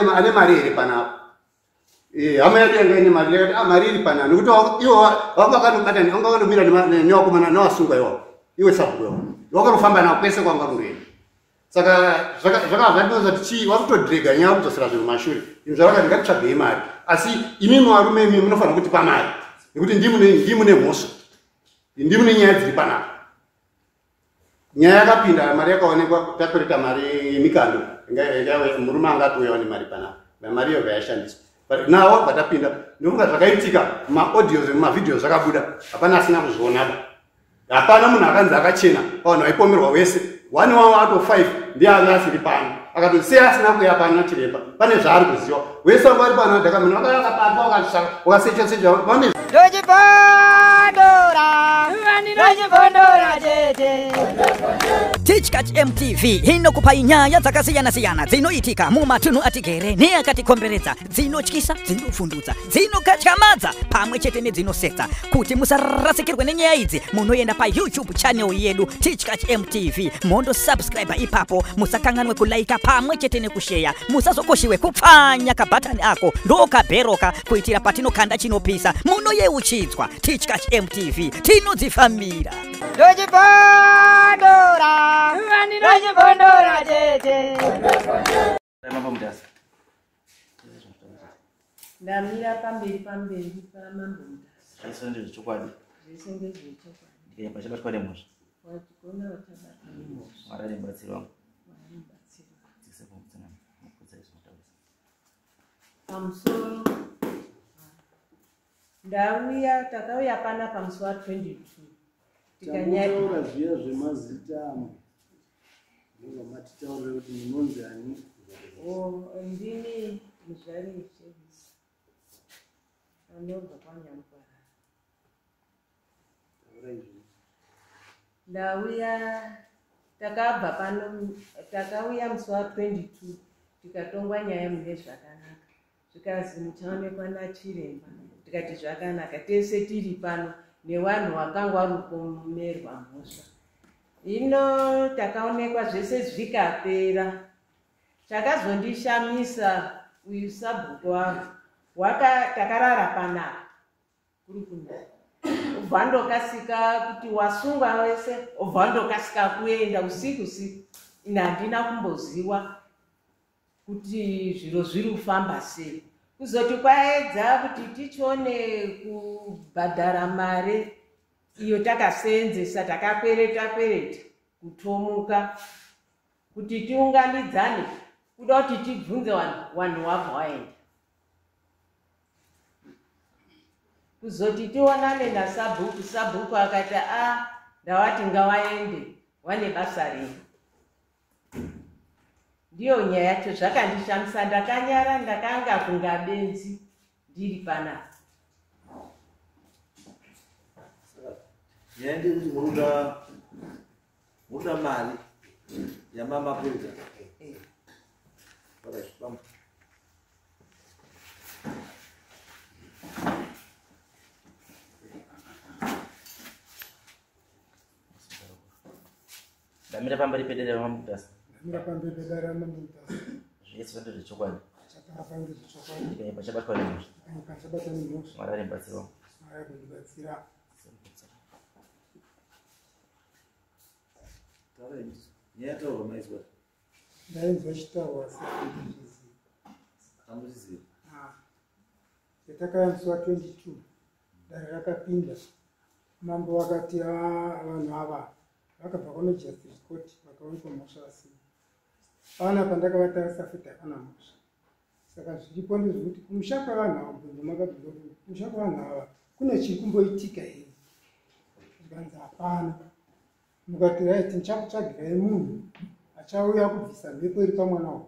Ane mari here panapa? Hama yedu yanga ine mari, yakati, ah, mari iri panapa, nekuti ivo vanga vakanobata, vanga vanomira nevakomana nevasungwa iwavo, iwe sabhuku iwavo wakanofamba navo kwese kwanga kundoenda. Saka zvakabva zvatiudza kuti chii, vakutodrega nyaya, kudzosera zvinhu mashure. Izvi zvavakati ngatitsvagei mari, asi imimi varume imi munofanira kutipa mari, nekuti ndimune mhosva, ndimune nyaya dziri panapa. Nyaya yakapinda, mari yakaonekwa, takwereta mari yemikando. Murume anga atouyawo nemari panapa, mari iyo yashandiswa nawo patapinda. Ndofunga zvakaitika maaudios, mumavhidhiyo zvakabuda, hapana asina kuzvionaba. Hapana munhu akanzi akachena pavanhu vaipomerwa wese. One wavo out of 5 ndiye anga asiri pano, akati sei asina kuuya pano? Chiremba pane zvaari kuziva. Wese wanga vari pano dhakamino vakabatwa, vakasecha secha vane Ndochibondora, ndochibondora chete. Tichkach MTV inokupai nyaya dzakasiyana-siyana dzinoitika mumatunhu atigere neakatikomberedza, dzinotyisa, dzinofundutsa, dzinokatyamadza pamwe chete nedzinosetsa. Kuti musarasikirwe nenyaya idzi, munoenda paYouTube channel yedu Tichkach MTV, mondosubscribe ipapo. Musakanganwe kulaika pamwe chete nekusheya. Musazokoshiwe kupfanya kabhatani ako ndokabheroka, kuitira patinokanda chinopisa munoyeuchidzwa. Tichkach MTV, tinodzifambira. Ndochibondora, ndochibondora chete. Mambo Mutasa. Ndamira pamberi pamambo Mutasa. Zvese ndezvechokwadi. Zvese ndezvechokwadi. Ndikanyapa chabatwa nemhosva. Wagona uchabata nemhosva. Mwari ari mubatsiri wangu. Mwari mubatsiri wangu. Dzikise kumutsanana. Mukudza izvo mutaurisa. Pamusoro, ndauya, takauya panapa musi wa22 tikanyaya. Tambotaura zviya zvemazita amwe, munobva matitaurire kuti munonzi ani. O, ndini muzvari Shevisi anobva kwaNyamukwarara. Taura izvi. Ndauya, takabva pano, takauya musi wa22, tikatongwa nyaya mune zvakanaka, zvikazi muchaonekwa nachiremba. Tikati zvakanaka, tese tiri pano nevanhu vakanga vari kupomerwa mhosva. Hino takaonekwa, zvese zvikapera. Chakazondishamisa, uyu sabhuku wangu waka, takarara panapa kuri kunaya, ubva ndokasika kuti wasungwa wese, ubva ndokasika kuenda usiku usiku. Ine handina kumboziwa kuti zviro zviri kufamba sei. Kuzoti kwaedza kuti tichione kubhadhara mari iyo takaseenzesa, takakwereta kwereta kutomuka kuti tiunganidzane kuda kuti tibvunze vanhu, vanhu wabva waenda. Kuzoti tionane nasabhuku, sabhuku akati, a, ndawati ngawaende, wane basa rei. Ndiyo nyaya yacho. Zvakandishamisa, ndakanyara, ndakanga kunga benzi ndiri panapa. Nyaya ndeyekuti munoda mari yamamakurita. Alright, bamba. Ndamira pamberi pedare raMambo Mutasa. Ndamira pamberi pedare ramambo Mutasa. Zvese ndezvechokwadi. Chataura ndezvechokwadi. Ndikanyapa chabatwa nemhosva. Ndikanyapa chabatwa nemhosva. Mwari ari mubatsiri wangu. Mwari ari kundibatsira. Taura izvi. Nyaya yataurwa maizwa. Ndainzwa chitaurwa, asi handizvizivi. Hamuzizivi. Ah. Yatakauya musi wa22, dare rakapinda, mambo vakati, "Ah, vanhu ava vakabva kumagistrate court, vakaonekwa mhosva vasina." Pana pandakavatarisa futi, hapana mhosva. Saka zviripo ndezvekuti kumusha kwevanhu ava, mubvunzo makabvunza kuti kumusha kwevanhu ava kune chiri kumboitika here, zvikanzi hapana. Mukati, right, ndichakutsvagirai munhu achauya kubvisa mhepo iri pamwana uyu,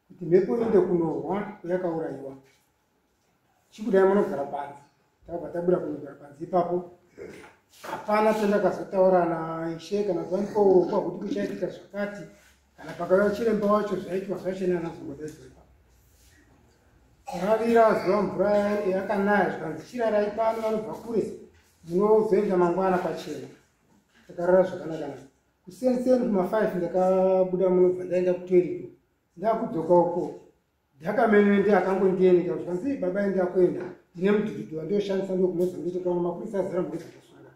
kuti mhepo iende kunorwa kuyakaurayiwa. Chibudai munogara panze. Takabva tabuda kunogara panze ipapo. Hapana chandakazotaura naishe kana kuti vandipa urongwa hwekuti kuchaitika zvakati kana pakauya chiremba wacho. Zvaitwa zvacho neanazongodaidzwa ipapo. Ravira zuva, mvura yakanaya, zvikanzi chirarai pano, vanobva kure, munozoenda mangwana pachena. Takarara zvakanaka. Kuseniseni kuma5 ndakabuda, munobva ndaenda kutoilet. Ndakudzoka uko. Dhakamene ndiye akangondieneka zvikanzi baba enda kuenda ndine mudhudhudhu wandoshandisa ndokumozambiki kana mapurisa azara mugedza kusunga.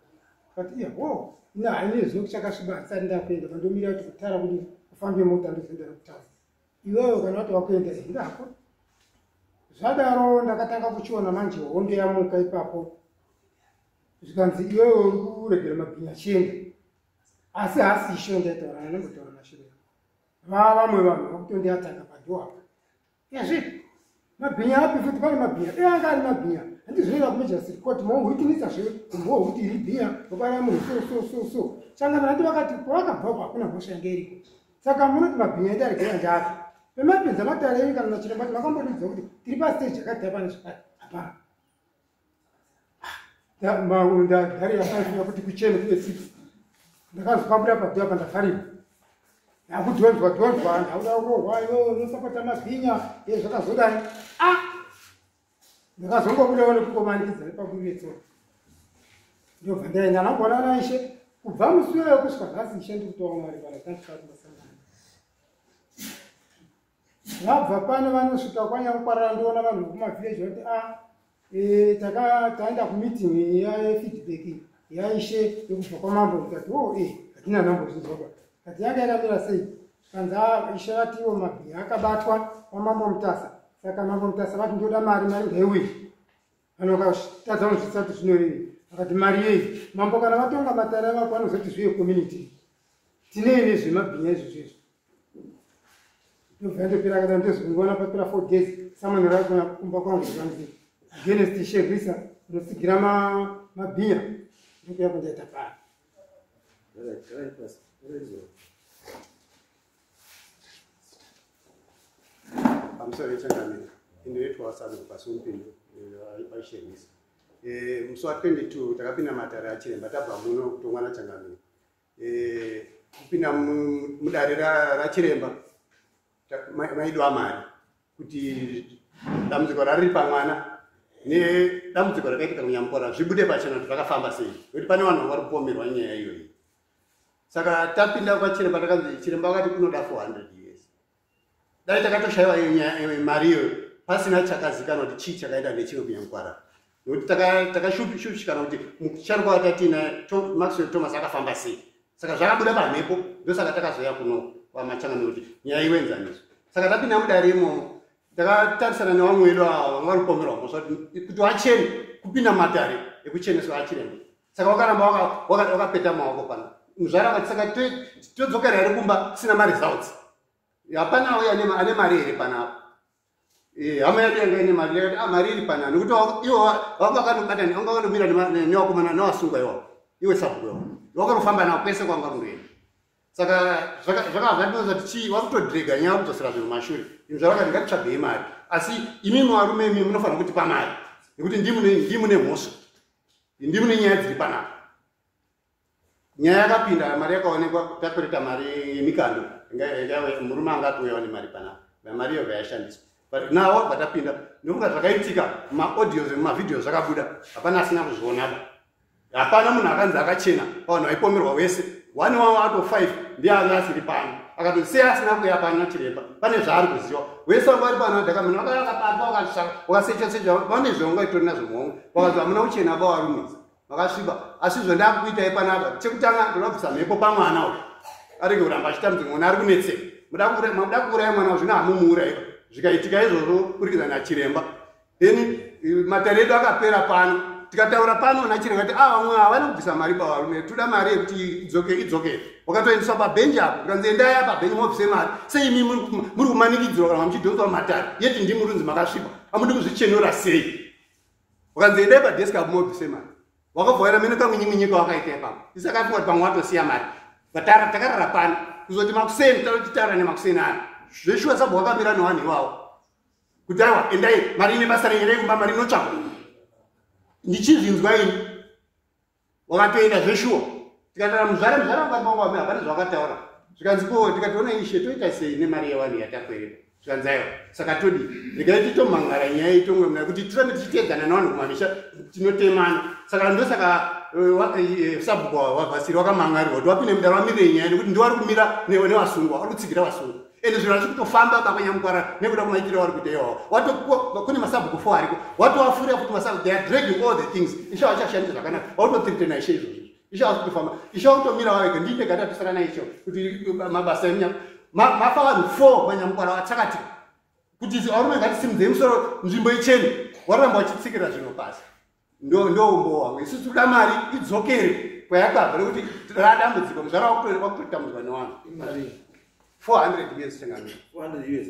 Kati iya wo ina haine zvino kuchakasviba handisati ndakuenda pandomira kuti kutara kuti kufambe mota ndozoenda nekutaura iwewe kana wati wakuenda endako. Zvadaro ndakatanga kuchiona manje hondo yamuka ipapo zvikanzi iwewe uri kuregera mabhinya chienda asi haasi ishe ndaitaura ndambotaura nashiremba vamwe vanhu vakutondiataka padho apa yazvi mabhinya api futi pane mabhinya dai anga ari mabhinya handizvinoenda kumagistrate court mouhwitinisa zve umbowo hwekuti iri bhinya rokwana munhu so so so so changamira handi vakati pavakabva uko hakuna mhosva yange iriko saka munoti mabhinya edu aregera ndeapi pemapinza matare enyu kana nachiremba kuti makambodiudza kuti tiri pastage yakati hapana zvakati hapana dare yafanira kuti kuchene kuve six ndakazokabura padho apa ndafarirwa ndakudhonzwa dhonzwa ndakuda kurohwa iwe unosapota mabhinya ye zvakazodai a ndakazongobudawo nekukomanikidza nepakuvetso ndobva ndaenda ndamboona naishe kubva musi uyoyo kusvika nhasi ishe ndikutowa mwari pana tandisati vabva pano vanosvika kwanyangwarara ndoona vanhu vekumavhileji vati a e, taenda kumeeting yefeedback yaishe yekubva kwamambo ndikati o oh, e hatina nhambozvinzwa pa kati yanga yakamira sei zvikanzi a ishe vatiwo mabhiya akabatwa kwamambo mutasa saka mambo mutasa vati ndoda mari mari ngaiuye vanhu vakatadza kunzwisisa kuti zvinorevei vakati mari yei mambo kana vatonga matare avako vanozoti zviye community tinei nezvemabhinya izvozvo izvo ndobva ndopera kana ndozongoona papera 4 days someone rakuna kumba kwangu zvanzi against shevisa unotsigira mabhinya ndokuya kundaita paa pamusoro yechangamire inoitwa sabhuku pasumupindu paisherwisa musi wa 22 takapinda matare achiremba tabva muno kutongwa nachangamire kupinda mudare rachiremba maidiwa mari kuti dambudziko rariri pamwana nedambudziko rakaitika kunyamukora zvibude pachena kuti zvakafamba sei nekuti pane vanhu vari kupomerwa nyaya iyoyi saka tapinda kwachiremba takanzi chiremba vakati kunoda 400 us dai takatoshaiwa mari iyoyo pasina chakazikanwa kuti chii chakaita nechimwe kunyankwara nekuti takashushikana kuti musharukwa watatina Maxwell Thomas akafamba sei saka zvakabuda pamhepo ndosaka takazoya kuno kwamachangamire kuti nyaya iwenzaniso saka tapinda mudare imomo takatarisana nevamwe vedu ava vanga vari kupomerwa mhosva kuti vachene kupinda mumatare ekucheneswa achiremba saka wakaramba wakapeta maoko pano muzvara vakati saka todzokera here kumba tisina maresults hapana auya ane mari here panapa hama yedu yanga ine mari yakati ah, mari iri panapa nekuti ivo vanga vakanobatana vanga vanomira nevakomana nevasungwa iwavo iwe sabhuku iwavo wakanofamba navo kwese kwanga kundoenda saka zvakava zvandinoza kuti chii wakutodrega nyaya kudzosera zvinhu mashure izvi zvavakati ngatitsvagei mari asi imimi varume imi munofanira kutipa mari nekuti ndimune mhosva ndimune nyaya dziri panapa nyaya yakapinda mari yakaonekwa takwereta mari yemikando murume anga atouyawo nemari panapa mari iyo yashandiswa but now patapinda ndofunga zvakaitika maaudios nemavideo zvakabuda hapana asina kuzvionaba hapana munhu akanzi akachena pavanhu vaipomerwa wese one wavo out of 5 ndiye anga asiri pano akati sei asina kuuya pano nachiremba pane zvaari kuziva wese vanga vari pano adhakamene vakabatwa vakasechasecha vane zvaungaitori nazvo muhomwe vakanzi hamuna kuchena vawarumidza makasviba asi izvo ndakuitai panapa chekutanga ndinobvisa mhepo pamwana uyu arege kuramba achitambudza mwana ari kunetseka muda kuuraya mwana uyu zvino hamumuuraiwa zvikaitika izvozvo kurikidza nachiremba then matare edu akapera pano tikataura pano nachiremba ti ah vamwe havana kubvisa mari pavarume toda mari yekuti idzoke idzoke wakatoendeswa pabhenji apo ukanzi endai apa bhenji mobvise mari sei imi muri kumanikidzirwa kana muchidhonzwa matare yeti ndimi murunzi makasviba amudi kuzvichenura sei ukanzi endai padesk apo mobvise mari wakabva mene kamwinyimwinyika wakaita ipapo isi akafunga kuti pamwe watosiya mari vatara takarara pano kuzoti makuseni tanochitaura nemakuseni ano zveshuwa sabva wakamira nevanhu iwawo kuti aiwa endai mari ine basa renyu endai kumba mari inotsvakwa ndichizvinzwa ini wakatoenda zveshuwa tikataura muzvare muzvare wakati hapana zvawakataura zvikanzi ko tikationa ishe toita sei nemari yevanhu yatakwereta zvikanzi aiwa saka todii regai titomhangara nyaya itongwe muna kuti tirambe tichiteedzana nevanhu kumamisha tinotemana saka ndosaka sabhuku wavhasiri wakamhangarirwa kuti wapinde mudare wamirire nyaya nekuti ndiwari kumira nevasungwa vari kutsigira vasungwa Ende zvinhu hazvisi kutofamba bakwanyamukwara nekuda kumaitiro avari kuita iwawo. Kune masabhuku 4 ariko, watovafurira kuti masabhuku, they are dragging all the things. Ishe vachashandi zvakanaka, watothreatena ishe izvozvo. Ishe havasi kutofamba, ishe vakutomira vavega. Ndiite gata tosara naishe kuti mabasa emunya mafa vanhu 4 manyamukwara vatsakatika kuti varume ngatisimudzei musoro nzvimbo ichene, waramba wachitsikira zvinhu pasi. Ndo umbowo hwangu. Isusu toda mari idzokere kwayakabva nekuti radambudziko muzvara wakutotambudzwa nevanhu. 400 US changamire. 400 US.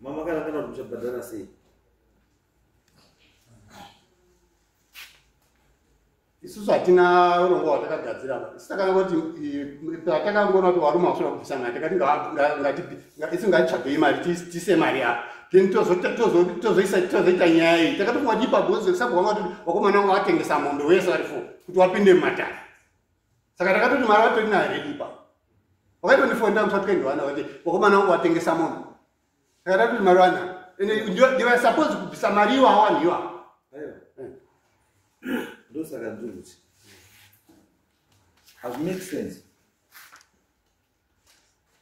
Mama kana kuti muchabhadhara sei? Isusu hatina urongwa hwatakagadzira apa. Isu takanga kuti patakangoona kuti varume havasina kubvisa mari, takati isu ngatitsvagei mari tiise mari apa. Then tozoita nyaya iyi. Takatofunga kuti ipapo sabhuku vanga kuti vakomana vanga vatengesa mombe wese vari 4 kuti vapinde mumatare. Saka takatoti mari vatori nayo ready ipapo. Vakatondifondera musi wa 21 vati vakomana vanga vatengesa mombe. Saka takatoti mari vanayo. Ende they were supposed kubvisa mari iwawo vanhu iwawo. Ndosaka ndiri kuti hazvi make sense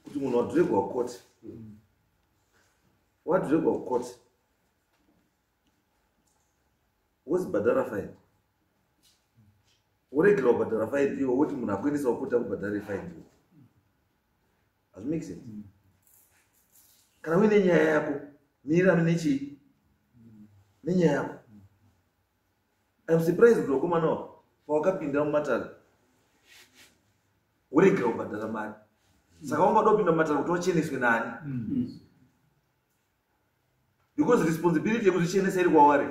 kuti munhu wadregwa court, wadregwa court wozibhadhara fine, woregera kubhadhara fine iwo, woti munhu akuendesa kucourt akubhadhare fine iwo. Hazvi make sense. Kana uine nyaya yako, mira nechii nenyaya yako. I'm surprised kuti vakomana pawakapinda mumatare woregera kubhadhara mari. Saka wangada kupinda mumatare kuti wacheneswe nani? Because responsibility yekuzvichenesa iri kwavari,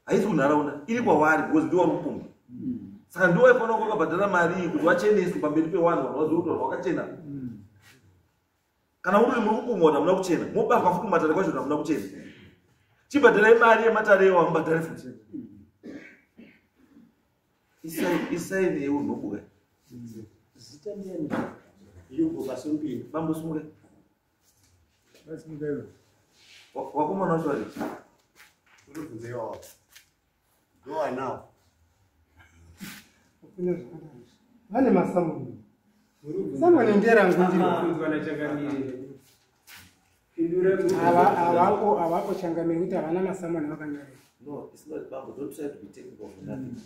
haisi kunharaunda, iri kwavari because ndiwo vari kupumba. Saka ndiwo waifanira kunge wakabhadhara mari iyi kuti wacheneswe pamberi pevanhu, vanhu vazive kuti vanhu vakachena. Kana muri muri kupumwa kuti hamuna kuchena, mobatwa futi kumatare kwacho kuti hamuna kuchena. Chibhadharai mari yematare iwo, hamubhadhari futi. Isaini yeunhubu ka. Zita ndiani? Yugo Basumpini. Bambo simuka. Basimuka ivo. Wakomana wacho vari? Uribvunze iwawo. Go now. Hakuna zvakadaro. Vane masamoni. Samoni nderangu ndiro. Kubvunzwa nachangamire. Pindura. Havako havako changamire kuti havana masamoni vakanyorera. No, it's not, bambo, don't try to be technical for nothing.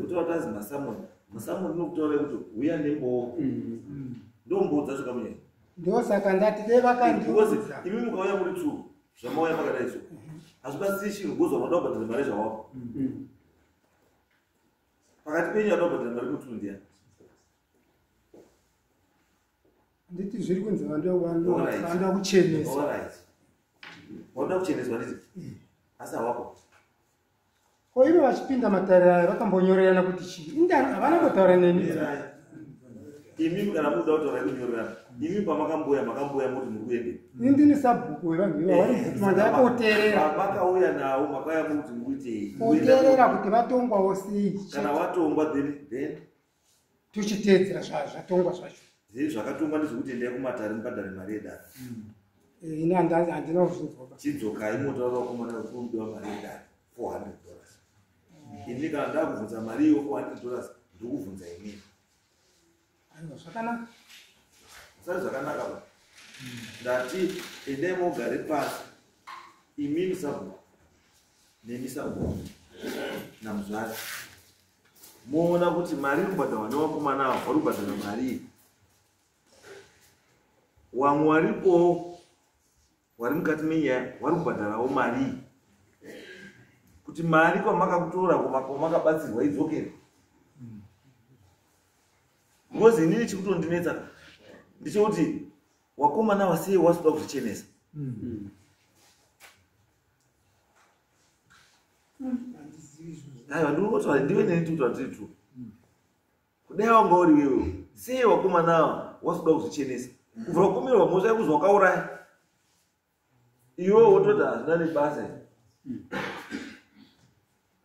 Kutaura kuti azi masamoni. Masamoni inokutaura kuti uya nembowo. Ndombowo dzacho kamunyanya. Ndosaka ndati dai Because vakandiudza. imi mukauya muri two, zvamauya makadai so. Hazvibatsiri chinhu because vanoda kubhadhara mari zvawapa. Pakati penyu anoda kubhadhara mari mutu ndiani? Nditi zviri kunzi vanoda kuchenesa. Alright. Vanoda kucheneswa nditi? Asi hawako. Ko ivo vachipinda matare aya vakambonyorerana kuti chii? Inda havana kutaura neni. Imi kana muda kutaura kunyorerana. Imi pamakamboya makamboya muti muri kuende. Ini ndini sabhuku wevanhu ivo vari kubvuma ndakoteerera. Makauya nawo makauya muti muri kuitei? Kuteerera kuti vatongwawo sei. Kana watongwa then Tuchiteedzera zvatongwa zvacho. Zii zvakatongwa ndezvekuti endai kumatare mubhadhare mari yedare. Ini handina kuzvinzwa. Chidzokai motaura vakomana kuti kunodiwa mari yedare $400. Ini kana ndakubvunza mari iyo $400 ndikubvunza inini. Aiwa zvakanaka. Usati zvakanaka ba. Ndati endai mogare pasi imimi sabhuku nemi sabhuku namuzvare moona kuti mari iri kubhadharwa nevakomana ava vari kubhadhara mari iyi. Wamwe waripowo wari mukati menyaya wari kubhadharawo mari iyi kuti mari kwamakakutora kwamakabatsirwa idzokere. Because inini chikutondinetsa ndechekuti wakomana wasei wasikuda kuzvichenesa. Aiwa ndiri kutaura ndiwe neni tiri kutaura tiri two. Kudai wanga uri wewe sei wakomana ava wasikuda kuzvichenesa kubvira kukumirwa mhosva yekuzi wakauraya iwewe wototi hazvina nebasa.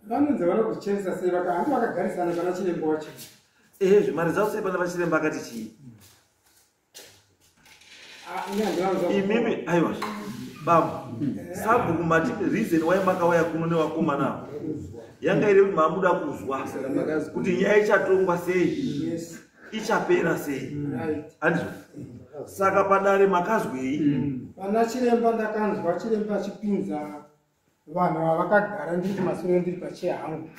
Vanonzi vanoda kuzvichenesa sei handi vakagarisana pana chiremba wacho. Ehe zvimari dzavo sei pana vachiremba akati chii? Ini handina kuzwa. Imimi aiwa baba sabhuku mati reason why makauya kuno nevakomana ava yanga iri kuti mamuda kuzwa kuti nyaya ichatongwa sei, ichapera sei. Handizvo? Saka padare makazwei? Pana chiremba ndakanzwa chiremba achipinza vanhu vavakagara ndiri kumasure ndiri pacheya hangu.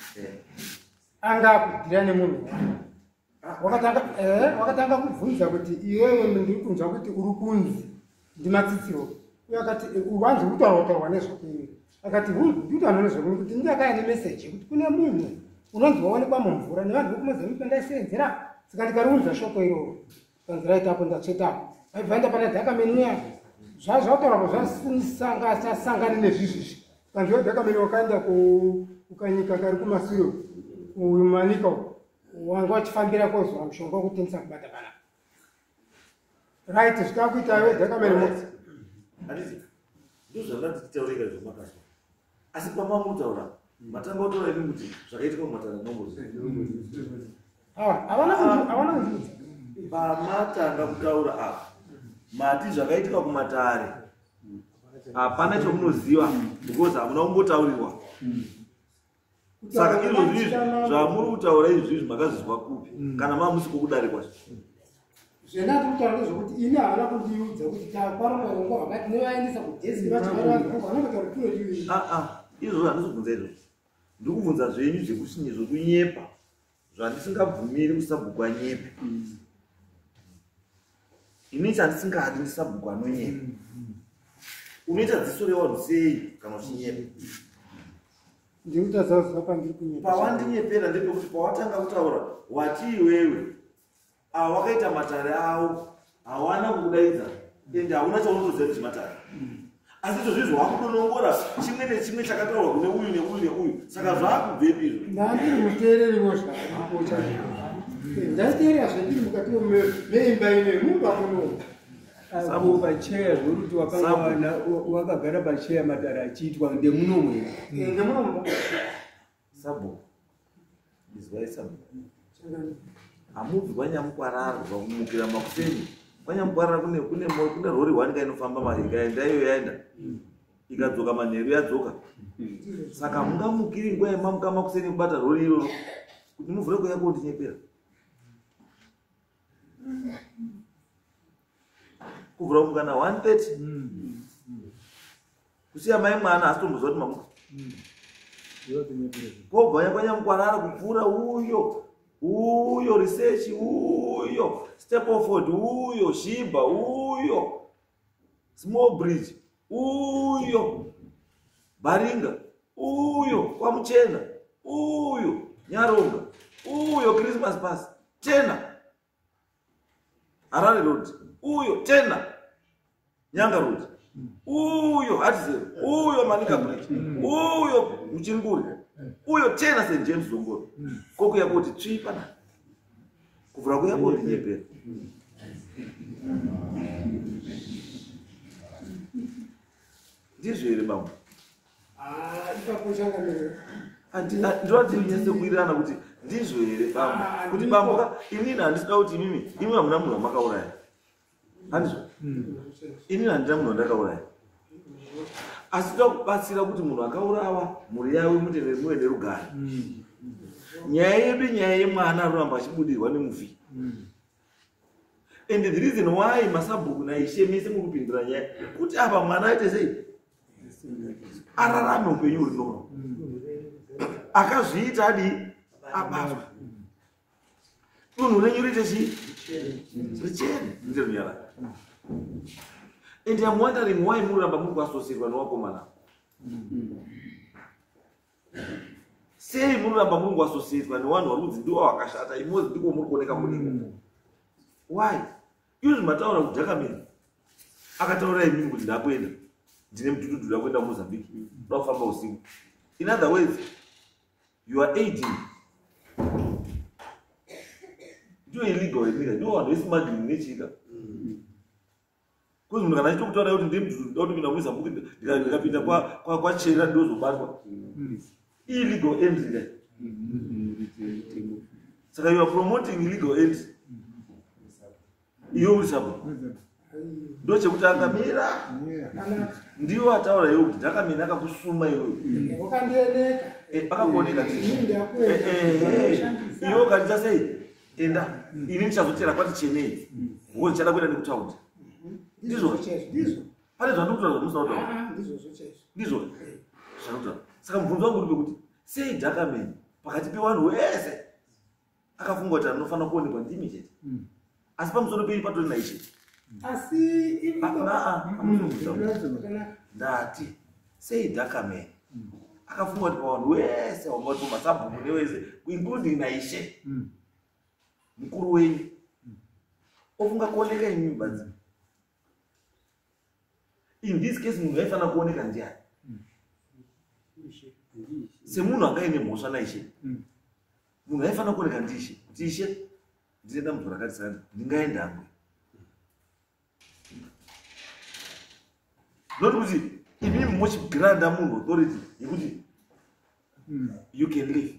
Anga akudhira nemunhu wakatanga wakatanga kubvunza kuti iwewe ndiri kunzwa kuti uri kunzi ndimatsitsiro. Uye akati wanzi uri kutaura kutaurwa nezvako iwe. Akati ndikutaura nezvako kuti ndakaya nemeseji yekuti kune munhu unonzi waonekwa mumvura nevanhu vekuMozambique vandaisenzera. Saka ndikariunza shoko iroro. Kanzi right apo ndatsvetapo. Aibva aenda pana Dhakameni uya. Zvazvataurwa zvasangane nezvizvizvi. Kanzi we Dhakameni wakaenda kukanyika kari kumasure kumanika uko. Wanga wachifambira kozora mushonga wekutengesa kubata panapa. Right, zvikakuita we Dhakameni. Handiti ndozvandati titaurika zvamakazwa, asi pamamutaura matanga kutaura imi kuti zvakaitika mumatare nombozi. Havana kundiudza. Pamatanga kutaura apa mati zvakaitika kumatare hapana chamunoziva because hamuna kumbotaurirwa. Saka izvozvi izvi zvamuri kutaura izvi izvi makazvizwa kupi kana mamusi kwokudare kwacho? Zvendati kutaura ndezvekuti ini havana kundiudza kuti takwarongwa urongwa hwakati nevaendesa kudeski vacho vari vanhu vanongotaura kuti Izvozvo handisi kubvunza izvozvo, ndiri kubvunza zvenyu zvekusinye zvokunyepa zvandisingabvumiri kusabhuku anyepe. Ini chandisingadi ndisabhuku anonyepa. Unoita dziso revanhu sei kana uchinyepa? Ndiri kutadza kuziva pandiri kunyepa. Pawandinyepera ndepekuti pawatanga kutaura wati iwewe ava wakaita matare avo hawana kukudaidza ende hauna chaunotoziva nezvematare, asi izvozvo izvo wakudonongora chimwe nechimwe chakataurwa kune uyu neuyu neuyu. Saka zvaakubvepi izvo? Ndandiri muteereriwo zvaripo chaizvo. Ndaiteerera zvendiri mukati meimba ino mumba muno. Apo pacheya zvoruti wakanga wakagara pacheya matare achiitwa ndemunomwe. Ndemunomwe. Sabhuku, izwai sabhuku, hamubvi kwanyamukwarara kumukira makuseni kwanyamukwarara kune kune kune rori one kainofamba ikaenda iyo yaenda ikadzoka manheru yadzoka. Saka mungamukiri nguva yemamuka makuseni kubata rori iroro kuti muvhure kuya kondinyepera kuvhura kumuka na 1:30 kusiya mai mwana asi tomboziva kuti mamuka kobva kwanyamukwarara kupfuura uyo uyo research uyo Stapleford uyo Shibha uyo Small Bridge uyo Baringa uyo kwaMuchena uyo Nyaronga uyo Christmas Pass tena Harare Road uyo tena Nyanga Road uyo Hatizero uyo Manica Bridge uyo Muchinguri uyo tena St James Zongoro kokuya koti tsvi pana kuvhura kuya koti nyepera. Ndizvo here bambo? Ipapo changamire. Ndinoti nyese kuwirirana kuti ndizvo here bambo, kuti bambo ka inini handisida kuti imimi imwe hamuna munhu wamakauraya, handizvo? Inini handina munhu wandakauraya, asi toda kubatsira kuti munhu akaurawa mhuri yavo mutende muve nerugare. Nyaya yedu nyaya yemwana anoramba achibudirwa nemufi, and the reason why masabhuku naishe mese muri kupindura nyaya kuti apa mwana aite sei ararame upenyu huri normal, akazviita adii abatwa, dunhu renyu riite chii richene riite runyararo. And I'm wondering why muramba muri kuasosirwa newakomana. Sei munoramba muri kuasosiyetwa nevanhu vari kunzi ndiwo vakashata imozi ndiko muri kuoneka murimo? Why? Izvi mataura kuti Dhakameni akataura imini kuti ndakuenda ndine mudhudhudhu ndakuenda kuMozambique ndoda kufamba usiku. In other words, you are aiding. Ndiyo illegal yenyika, ndiwo vanhu vesmuggling nechika. Kuzi munhu kana achitokutaura kuti ndine mudhudhudhu ndoda kutopinda kuMozambique, ndikapinda kwachera ndozobatwa, illegal entry kai. Saka you are promoting illegal entry iyo uri sabo. Ndochekutanga mira ndiwo ataura iwe kuti Dhakameni akakusuma iwe. Wakandieneka. Akakuoneka iwe ukandita sei enda ini ndichazotera kwati chenei because ndichada kuenda nekutaundi. Ndizvo chaizvo, ndizvo. Pane zvandikutaura zvamusina kutaura. Ah, ndizvozvo chaizvo. Ndizvo zvandikutaura. Saka mubvunzo wangu uri pekuti sei Dhakameni pakati pevanhu vese akafunga kuti anofanira kuonekwa ndimi chete, asi pamusoro penyu patori naishe? Asi Ndati sei Dhakameni akafunga kuti pavanhu wese wanga uri pamasabhuku newese, including naishe mukuru wenyu, ofunga kuoneka imi badzi? In this case munhu aifanira kuoneka ndiani? Semunhu anga aine mhosva naishe, munhu aifanira kuoneka ndiishe, kuti ishe, ndine dambudziko rakati, saka ndingaenda hangu. Not kuti imimi muchigranda munhu authority yekuti you can live,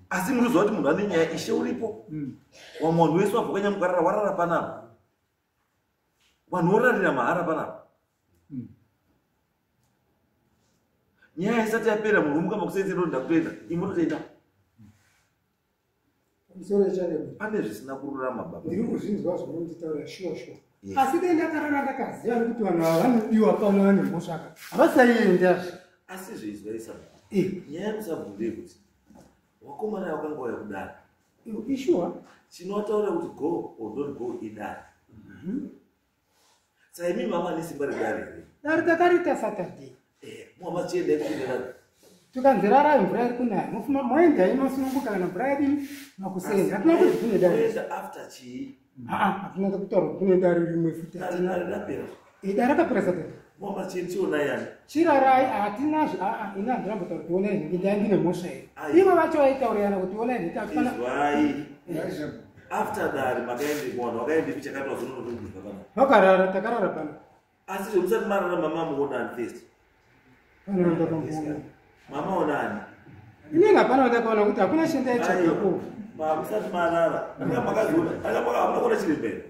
asi munoziva kuti munhu ane nyaya, ishe uripo, wamwe vanhu wese wabva kwanyamukarara warara panapa, vanhu vorarira mahara panapa, nyaya isati yapera, munhu mukama kusenzera kuti ndakutoenda, imwe totoenda. Pamusoro yechanemu. Pane zvisina kururama, baba. Ndiri kuzvinzwa zvamunonditaura, shuwa shuwa. Yes. Asi dai ndakarara ndakaziva nekuti vanhu ava vanodiwa pano, vane mhosva ka, havasaiendazve. Asi zveizwaisa nyaya yekusabvu ndeyekuti wakomana wakanga wauya kudare. Ishuwa. Chinotaura kuti go or don't go idare. Saka imi mama ane simba redare here? Dare takarita Saturday. Muhama chiendai kuchindedare. Tukanzi rarai, mvura iri kunaya, mofuma moenda inosununguka kana mvura yadini makuseni. Hatina kuti kune dare. Moenda after chii? Aa, hatina kutaura kuti kune dare rimwe futi. Dare Hatina. dare rapera. Dare rakapera Saturday. Muhama chionai yani. Chirarai, hatinazve. Aa, ini handirambotaura kuti onai nhingi, ndai ndine mhosva here? Ai. Ivo vacho vaitaurirana kuti onai nhingi, hatifana. Izwai, after dare makaende kuvanhu vakaendepi? Chakati wazononotobva pana. Vakarara, takarara pano. Asi zvemusati marara, mama muonani first? Pano ndakamboona. Mama onani? Inini hapana wandakaona kuti hakuna chendaitsvagako. Musati marara anga makaziona, anga hamuna kuona chirembera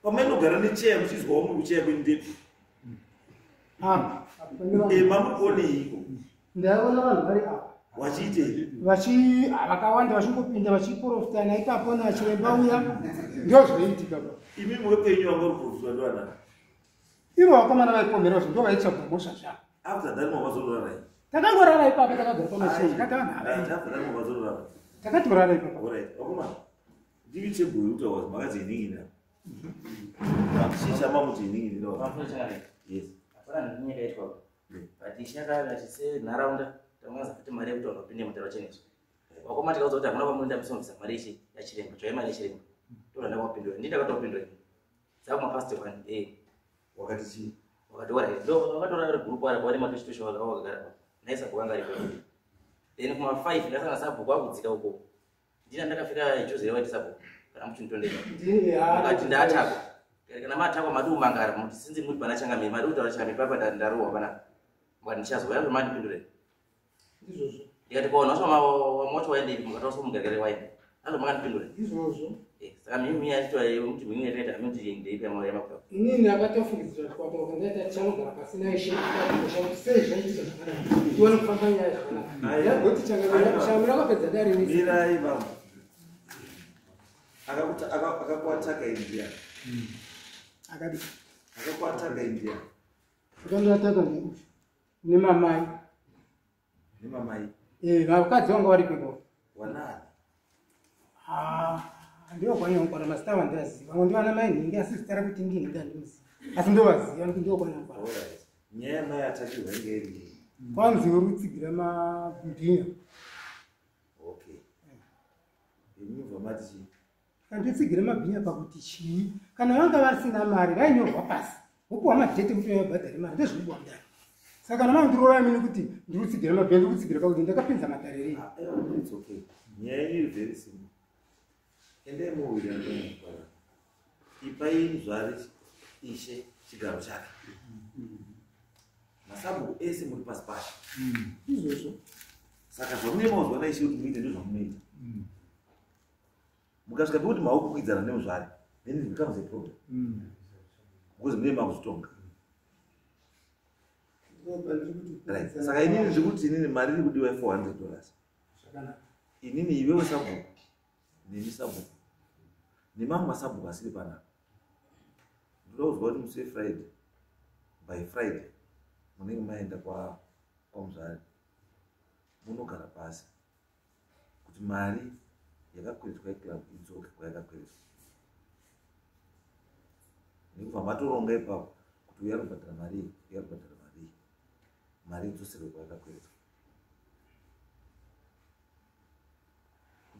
pamainogara necheya muchizwawo muri kucheya kwenyu ndepi? Mamuri kuoneiko? Ndaiona vanhu vari apa. Wachiitei? Vachi vakawanda vachingopinda vachiprofitana ipapo nachiremba uya, ndo zvaiitika pa. Imi wepenyu wanga uri kuprofitwa ndivanani? Ivo vakomana vaipomherwa ndo vaitsvaga mhosva zvavo. After that mavazonorarai? Takangorara ipapo, takagara pamacheni kati vanhu ava. After that mavazonorara? Takatorara ipapo. Alright, vakomana, ndimi chebhuyu kutaura makati iningini apa chichama muti iningini. Yes. Hapana nhingi yakaitwa, but ishe akati senharaunda tangaza kuti mari yekuti vanhu vapinde mutaro cheneso. Wakoma tikaudza kuti hakuna kwamunoenda musongisa mari ichi yachiremba, tsvai mari yachiremba. Toda ndakapindura, ndii ndakatopindura dzakuma past 1 Wakati chii? Wakati ora ndo vakatora vari gurupu ari vari matochitosho vakagara pa naisabhuku anga aripo. Then kuma 5 ndasanga sabhuku akudzika uko, ndina ndakafika Jose waiti sabhuku kana muchinitondera. Mukati ndatakwa, kana matakwa madi umangara muti sinzi muri pana changamire, madi kutaura changamire papa ndarohwa pana. Mukati ndichazouya zvomandipindure. Ndizvozvo. Ndikati kwaona wacho wamocho waendepi? Mukati wasomugarigare waenda azvo makandipindura. Izvozvo. Saka mimi yachitoa muti mimi yataita amuti ndeipi yamakuta. Inini akatofungidzira kuti kwataura ndaita tichanogara pasina ishe kuti sei zvaitika zvakanaka, tione kufamba nyaya zvakanaka. Ndagoti changamire akapedza dare nesi. Mirai vamwe. Akakwataka india. Akadi. Akakwataka india. Akandoataka neuyu nemamai. Nemamai? Vakadzi vanga vari kweko. Wanani? Ndivo kwanyamukwara, mazita avo handivazivi. Vamwe ndivana mai nhingi, asi zita rekuti ndinhingi handimuzivi, asi ndovaziva nekuti ndivo kwanyamukwara. Alright, nyaya yamai atakirwa inge iri? Kwanzi uri kutsigira mabhinya. Okay, imibva mati chii? Kanditsigira mabhinya pakuti chii? Kana vanga vasina mari vainyorwa pasi, vopiwa madhete kuti vabhadhare mari, ndezvinobuwa mudare. Saka kana mandirova imini kuti ndiri kutsigira mabhinya, ndiri kutsigira pakuti ndakapinza matare rei? It's okay, nyaya iri very simple. Endai muwirana nemukwara, ipai muzvari ishe chigaro chake. Masabhuku ese muri pasi pashe. Izvozvo. Saka zvamunenge mazwa naishe kuti muite ndozvamunoita. Mukasvika pekuti maukukwidzana nemuzvari, then it becomes a problem because munenge makuzvitonga. Right, saka inini ndiri kuti inini mari iri kudiwa $400. Zvakanaka. Inini iwewe sabhuku nemi sabhuku. Nemamwe masabhuku asiri panapa, ndoda kuzwa kuti musi weFriday, by Friday munenge maenda kwamuzvari, munogara pasi kuti mari yakakweretwa yeclub idzoke kwayakakweretwa, nekubva matoronga ipapo kuti uya kubhadhara mari iyi, uya kubhadhara mari iyi, mari idzoserwe kwayakakweretwa.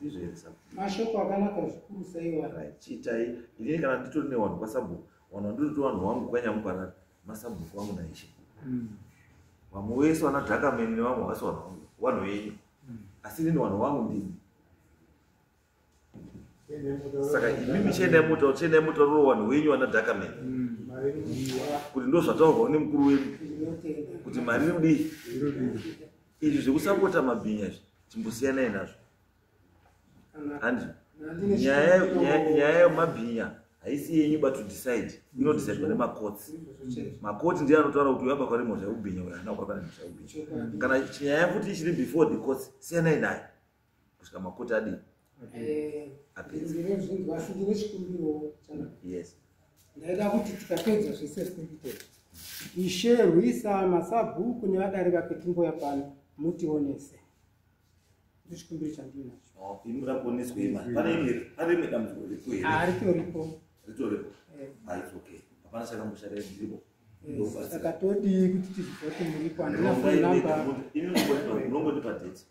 Ndizvo here, sabhuku? Mashoko akanaka zvikuru saiwa. Right, chiitai. Inini kana nditori newanhu kwasabhuku, vanhu vandinoti vanhu vangu kwanyamupanana masabhuku vangu naishe. Vamwe vese vana Dhakameni nevamwe havasi vanhu vangu, vanhu venyu, asi inini vanhu vangu ndini. Saka imimi chiendai mutaura, chiendai mutauriro vanhu venyu vana Dhakameni kuti ndo zvataurwawo nemukuru wedu kuti mari iri kudii. Izvi zvekusapota mabhinya izvi chimbosiyanai nazvo. Handi nyaya yemabhinya haisi yenyu, but to decide inodecidewa nemakotsi. Makoti ndiye anotaura kuti uyu apa mhosva yekubhinya, uyu haana kupa mhosva yekubhinya. Kana nyaya futi ichiri before the courts, siyanai nayo kusvika makoti adii, apedza. Ndinozvinzwa, asi ndine chikumbiro chanaka. Yes. Ndaida kuti tikapedza zvese zvikumbiro, ishe rwisa masabhuku nevadari vake, timboya pano mutionese. Ndochikumbiro chandinacho. Oh, imi muda kuoneswa imari, pane imwe, pane imwe dambudziko riripo here? Ah, ritoripo. Ritoripo? Eh. Ah, it's okay, hapana chakamboshata, ndiripo. Saka todii kuti tizive kuti muripo? Handina phone number. Imi munongondipa date.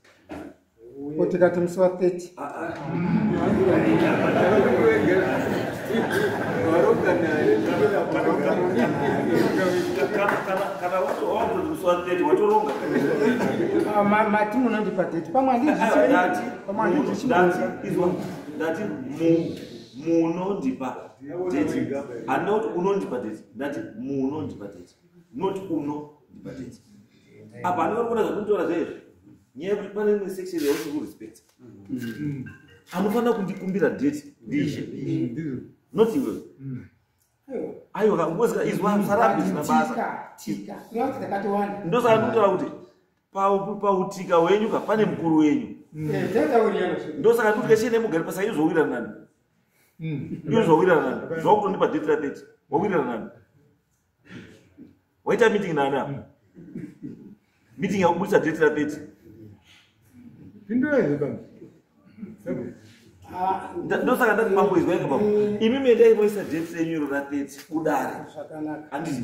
Ko tikati musi wa30? Waronga naye. Kana watoti musi wa30, watoronga. Mati munondipa date, pamwe Ndati pamwe handizvichi. Ndati, izwa, ndati munondipa date. Handina kuti unondipa date, ndati munondipa date, not unondipa date. Apa handina kuona zvandinotaura zvaizvi, nyaya yekuti pane imwe section yausiri kurespect. Anofanira kundikumbira date ndiishe, not iwewe. Aiwa, ngozika, izwa, sarambi zina basa. Tika tika, kureva kuti takatowanda. Ndosaka ndikutaura kuti pautika hwenyu ka pane mukuru wenyu. Tatauriana zvedu. Ndosaka ndikuti kachiyende mugari pasaka izvowirana nani, iyo zvawirana nani, zvakutondipa date ra30, wawirana nani? Waita meeting nani apa, meeting yakubudisa date ra30? Pindura izvo baba. Ndosaka ndati mambo, izwa yega baba, imi mendai moisa date renyu iro ra30 kudare. Zvakanaka. Handiti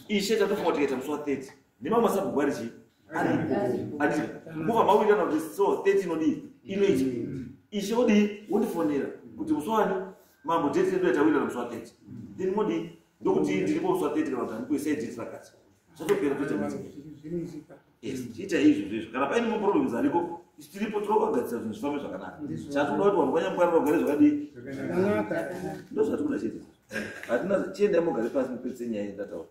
ishe tatofunga kuti tikaita musi wa30 nemamwe masabhuku ari chii, aripo, handiti mubva mawirirana kuti so 30 inodii, inoita ishe odii, wondifonera kuti musi wani mambo, date redu yatawirirana musi wa30, then modii, ndokuti ndiripo musi wa30 kana kuti handikuisai date rakati, zvatopera, toita meeting. Zviri muzika. Yes, chiita izvo zvezvo. Kana paine maproblems ariko, isu tiripo, tinokagadzira zvinhu zvifambe zvakanaka. Chatinoda kuti vanhu kwanyamukwarira vagare zvakadii. Zvakanaka. Ndo zvatikuda chete, hatina. Chiendai mugare pasi mupedzise nyaya yendataura.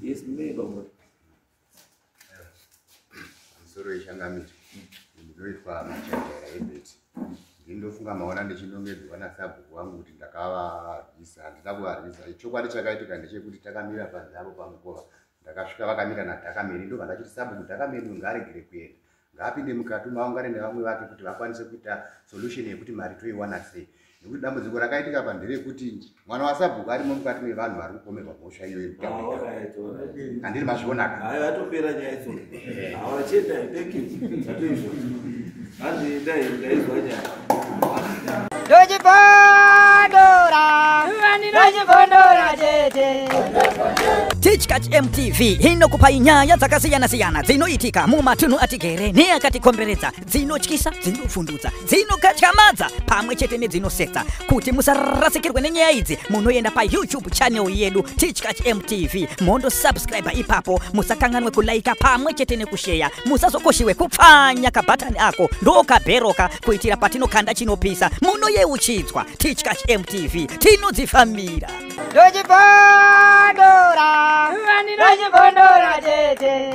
Yes, mei pamwe. Musoro wechangamiro, ndinoitwa Machandera Ebet. Ndindofunga maona ndichinongedzwa nasabhuku wangu kuti ndakavarwisa. Handina kuvarwisa. Chokwadi chakaitika ndechekuti takamira panze apo pamukova. Ndakasvika vakamira nadhakameni, ndobva ndachiti, "Sabhuku, dhakameni ngaaregere kuenda, ngaapinde mukati maungane nevamwe vake kuti vakwanise kuita solution yekuti mari toiwana sei." Nekuti dambudziko rakaitika pa nderekuti mwana wasabhuku arimo mukati mevanhu vari kupomerwa mhosva iyoyo iri kutaurika. Handiri mazvionaka? Hayi, atopera nyaya idzo. Hawa, chiendai, thank you, zvatoizvo. Handi endai, ndaizwa nyaya. Ndochibondora, ndochibondora chete. Tichkach MTV inokupai nyaya dzakasiyana-siyana dzinoitika mumatunhu atigere neakatikomberedza, dzinotyisa, dzinovhundutsa, dzinokatyamadza pamwe chete nedzinosetsa. Kuti musarasikirwe nenyaya idzi, munoenda paYouTube channel yedu Tichkach MTV, mondosubscribe ipapo. Musakanganwe kulaika pamwe chete nekusheya. Musazokoshiwe kupfanya kabhatani ako ndokabheroka, kuitira patinokanda chinopisa munoyeuchidzwa. Tichkach MTV, tinodzifambira. Ndochibondora, ndochibondora chete.